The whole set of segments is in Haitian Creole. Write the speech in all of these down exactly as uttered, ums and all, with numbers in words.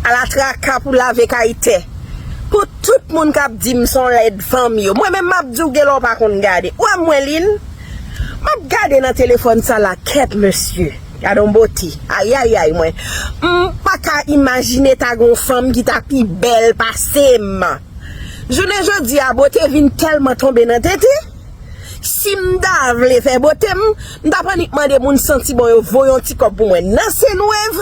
Ala traka pou lave kay tè. Pou tout moun k ap di m se yon lèd fanm yo. Mwen menm m ap di w gen lè w pa konn gade. Ou wè mwen Lin? M ap gade nan telefòn sa la kèt mesye. Gade yon bote. Ayayay mwen. M pa ka imajine ta gen yon fanm ki ta pi bèl pase m. Jounen jodi a, bote vin tèlman tonbe nan tete. Si m ta vle fè bote m, m t ap annik mande moun santi bon yo voye yon ti kòb pou mwen nan Senwèv.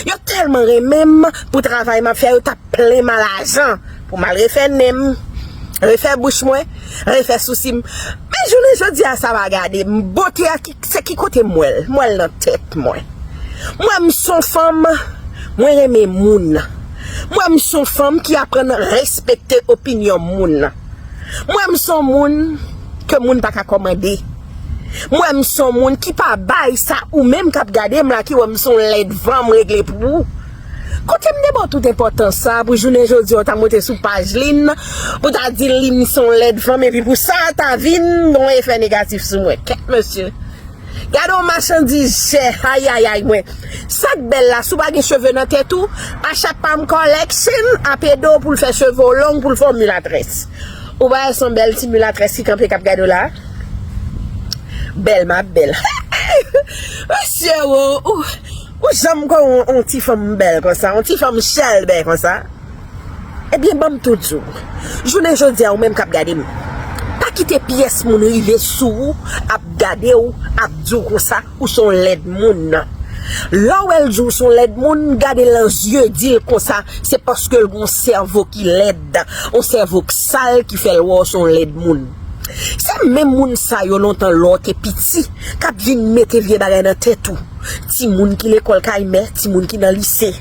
Yo tèlman renmen m pou travay m ap fè, yo t ap plen m a lajan pou m al refè nen m, refè bouch mwen, refè sousi m. Men jounen jodi a sa pa gade m. Bote a ki, se ki kote m wè l? M wè l nan tèt mwen. M wè m se yon fanm, mwen renmen moun. M wè m se yon fanm ki aprann respekte opinyon moun. M wè m se yon moun ke moun pa ka kòmande. M wè m se yon moun ki pa bay sa ou menm k ap gade m la ki wè m se yon lèd fanm regle pou ou. Kote m te ba w tout enpòtans sa pou jounen jodi a w ta monte sou paj Lin pou ta di Lin se yon lèd fanm epi pou sa ta vin gen yon efè negatif sou mwen. Kèt mesye. Gade yon machandiz chè, ayayay mwen. Sa k bèl la, si w pa gen cheve nan tèt ou, Achat Palm Collection ap ede w pou l fè cheve w long, pou l fè w milatrès. Ou pa wè se yon bèl ti milatrès ki kanpe k ap gade w la? Bèl m ap bèl. Mesye, ou, ou, ou janm kwè yon, yon ti fanm bèl konsa, yon ti fanm chèlbè konsa? Ebyen, ban m tou di w. Jounen jodi a, ou menm k ap gade m, pa kite pyès moun rive sou ou, ap gade w, ap di w konsa, ou se yon lèd moun. Lè w wè l di w se yon lèd moun, gade l nan zye, di l konsa, se paske l gen yon sèvo ki lèd, yon sèvo k sal ki fè l wè w se yon lèd moun. Se menm moun sa yo lontan lè w te piti, k ap vin mete vye bagay nan tèt ou. Timoun ki lekòl kay mè, timoun ki nan lise,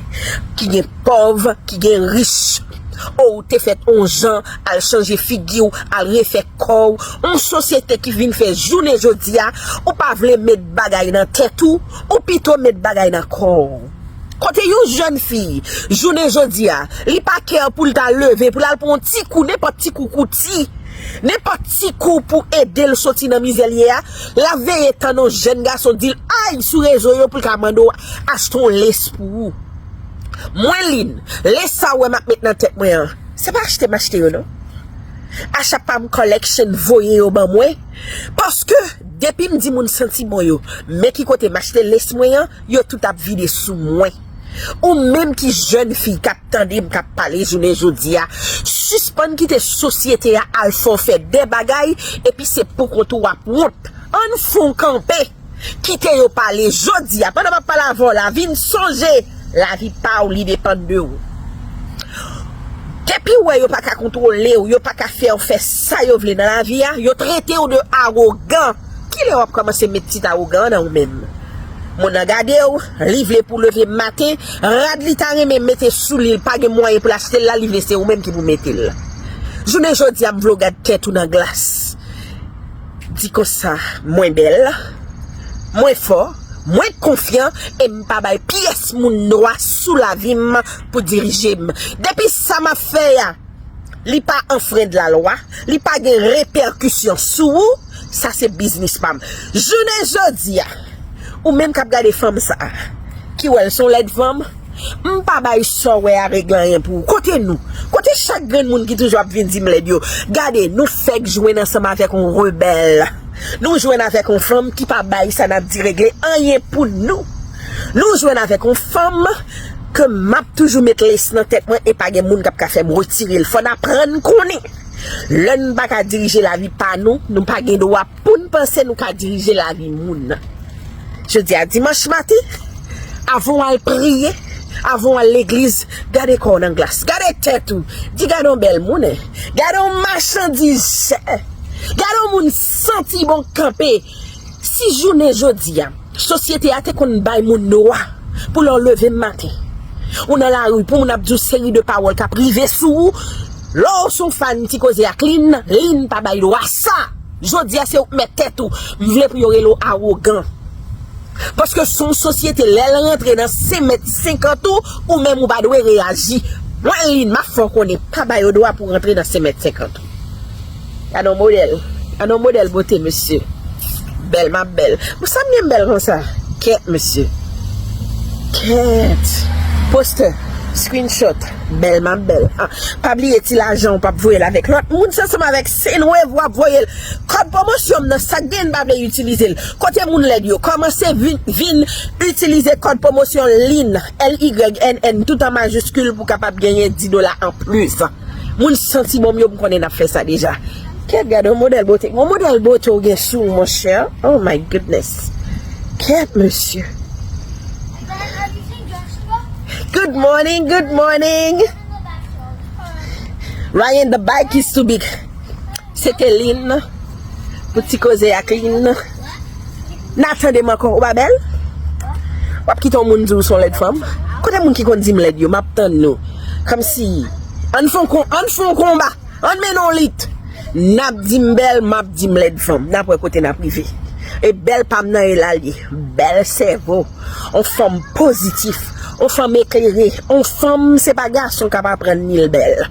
ki gen pòv, ki gen rich. O, ou te fèt on jan, al chanje figi w, al refè kò w. On sosyete ki vin fè jounen jodi a, ou pa vle met bagay nan tèt ou, ou pito met bagay nan kò w. Kote yon jèn fi, jounen jodi a, li pa kè pou l ta leve, pou l al pran yon ti kou, nenpòt ti kou kouti, nenpòt ti kou pou ede l soti nan mizè l ye a, l ap veye tann yon jèn gason di l ay sou rezo yo pou l ka mande w achte yon lès pou ou. Mwen Lin, lès sa w wè m ap met nan tèt mwen an, se pa achte m achte yo non. Achat Palm Collection voye yo ban mwen. Paske depi m di moun santi bon yo, men ki kote m achte lès mwen an, yo tout ap vide sou mwen. Ou menm ki jèn fi k ap tande m k ap pale jounen jodi a, sispann kite sosyete a al fè w fè de bagay, epi se poukont ou w ap wont. Ann fè w kanpe. Kite yo pale jodi a. Pandan m ap pale avè w la, vin sonje lavi pa w, li depann de ou. Depi w wè yo pa ka kontwole w, yo pa ka fè w fè sa yo vle nan lavi a, yo trete w de awogan. Kilè w ap kòmanse met tit awogan an nan ou menm? Moun nan gade w, li vle pou w leve maten, rad li ta renmen mete sou li, li pa gen mwayen pou l achte l la, li vle se ou menm ki pou mete l. Jounen jodi a, m vle w gad tèt ou nan glas. Di konsa, mwen bèl, mwen fò, mwen konfyan e m pa bay pyès moun dwa sou lavi m pou dirije m. Depi sa m ap fè a, li pa anfrend lalwa, li pa gen repèkisyon sou ou, sa se biznis pa m. Jounen jodi a, ou menm k ap gade fanm sa a, ki wè l se yon lèd fanm, m pa bay sa w wè a regle anyen pou ou. Kote nou? Kote chak grenn moun ki toujou ap vin di m lèd yo? Gade, nou fèk jwenn ansanm avèk yon rebèl. Nou jwenn avèk yon fanm ki pa bay sa n ap di regle anyen pou nou. Nou jwenn avèk yon fanm ke m ap toujou met lès nan tèt mwen e pa gen moun k ap ka fè m retire l. Fò n aprann konnen lè n pa ka dirije lavi pa nou, nou pa gen dwa pou n panse nou ka dirije lavi moun. Jodi a dimanch maten, avan w al priye, avan w al legliz, gade kò w nan glas, gade tèt ou, di gade yon bèl moun, gade yon machandiz chè, gade yon moun santi bon kanpe. Si jounen jodi a, sosyete a te konn bay moun dwa pou lè w leve maten, ou nan lari, pou moun ap di w seri de pawòl k ap rive sou ou, lè w se yon fan ti koze ak Lin, Lin pa bay dwa sa. Jodi a se ou k mèt tèt ou. M vle pou yo rele w awogan. Paske se yon sosyete, lè l rantre nan senk mèt senkant ou, ou menm ou pa dwe reyaji. Mwen Lin, m ap fè w konnen, pa ba yo dwa pou rantre nan senk mèt senkant ou. Gade yon modèl. Gade yon modèl bote, mesye. Bèl, m ap bèl. Pou sa m gen bèl konsa? Kèt, mesye. Kèt. Postè. Screenshot. Bèl m ap bèl. Ah, pa bliye ti lajan w p ap voye l avèk lòt moun, se ansanm avèk Sendwave w ap voye l. Kòd pwomosyon m nan, sa k gen pa vle itilize l. Kote moun lèd yo, kòmanse vin, vin itilize kòd pwomosyon Lynn, L Y N N, tout an majiskil pou kapab genyen dis dola anplis. Moun santi bon yo, m konnen n ap fè sa deja. Kèt, gade yon modèl bote. Yon modèl bote w gen sou w, monchè. Oh my goodness. Kèt, mesye. Good morning, good morning. Ryan, the bike is too big. Se te Lynn pou ti koze ak Lynn. N a tande m ankò, ou pa bèl? W ap kite yon moun di w se yon lèd fanm? Kote moun ki konn di m lèd yo? M ap tann nou. Kòmsi, ann fè yon kon-, ann fè yon konba. Ann mennen yon lit. N ap di m bèl, m ap di m lèd fanm. N ap wè kote n ap rive. E bèl pa m nan e la l ye. Bèl sèvo. On fanm pozitif. On fanm eklere. On fanm, se pa gason k ap aprann li l bèl.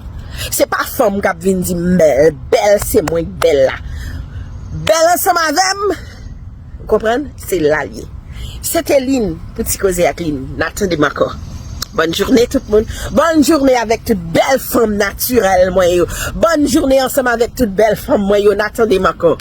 Se pa fanm k ap vin di m bèl. Bèl, se mwen k bèl la. Bèl ansanm avè m. Ou konprann? Se la l ye. Se te Lynn pou ti koze ak Lynn. N a tande m ankò. Bòn jounen tout moun. Bòn jounen avèk tout bèl fanm natirèl mwen yo. Bòn jounen ansanm avèk tout bèl fanm mwen yo. N a tande m ankò.